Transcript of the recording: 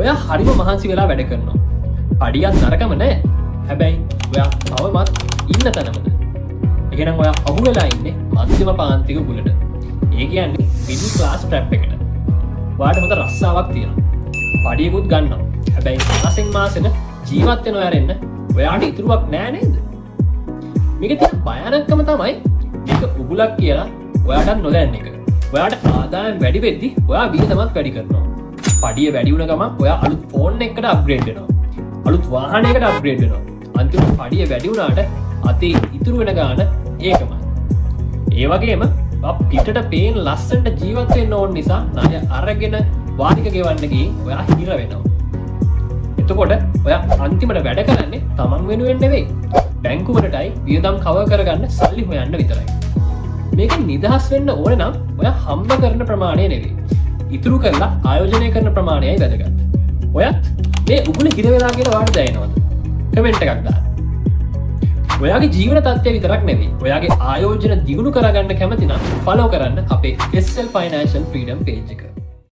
ඔයා හරිම මහන්සි වෙලා වැඩ කරනවා. පඩියත් නරකම නෑ. හැබැයි ඔයා තවමත් ඉන්න තැනමද? එහෙනම් ඔයා අහු වෙලා ඉන්නේ මධ්‍යම පාන්තික උගුලට. ඒ කියන්නේ මිඩල් ක්ලාස් ට්‍රැප් එකට. ඔයාට හොඳ රස්සාවක් තියෙනවා. පඩියකුත් ගන්නවා. හැබැයි මාසෙන් මාසෙට ජීවත් වෙනව ඇරෙන්න ඔයාට ඉතුරුවක් නෑ නේද? මේක තියෙන භයානකම තමයි මේක උගුලක් කියලා ඔයාටත් නොදැනෙන එක. ඔයාට ආදායම් වැඩි වෙද්දි ඔයා වියදමත් වැඩි කරනවා. පඩිය වැඩි වුණ ගමන් ඔයා අලුත් ෆෝන් එකකට අප්ග්‍රේඩ් වෙනවා. අලුත් වාහනයකට අප්ග්‍රේඩ් වෙනවා. අන්තිමට පඩිය වැඩි වුණාට අතේ ඉතුරු වෙන ගාන ඒකමයි. ඒ වගේම ඔයා පිටට පේන ලස්සනට ජීවත් වෙන්න ඕන නිසා ණය අරගෙන වාරික ගෙවන්න ගිහින් ඔයා හිර වෙනවා. එතකොට ඔයා අන්තිමට වැඩ කරන්නේ තමන් වෙනුවෙන් නෙවෙයි. බැංකු වලටයි වියදම් කවර් කරගන්න සල්ලි හොයන්න විතරයි. මේක නිදහස් වෙන්න ඕන නම් ඔයා හම්බ කරන ප්‍රමාණය නෙවෙයි, ඉතුරු කරලා ආයෝජනය කරන ප්‍රමාණයයි වැදගත්. ඔයත් මේ උගුල හිර වෙලා කියලා ඔයාට දැනෙනවද? කමෙන්ට් එකක් දාන්න. ඔයාගේ ජීවන තත්ත්වය විතරක් නෙවෙයි, ඔයාගේ ආයෝජන දියුණු කරගන්න කැමති නම් ෆලෝ කරන්න අපේ SL Financial Freedom page එක.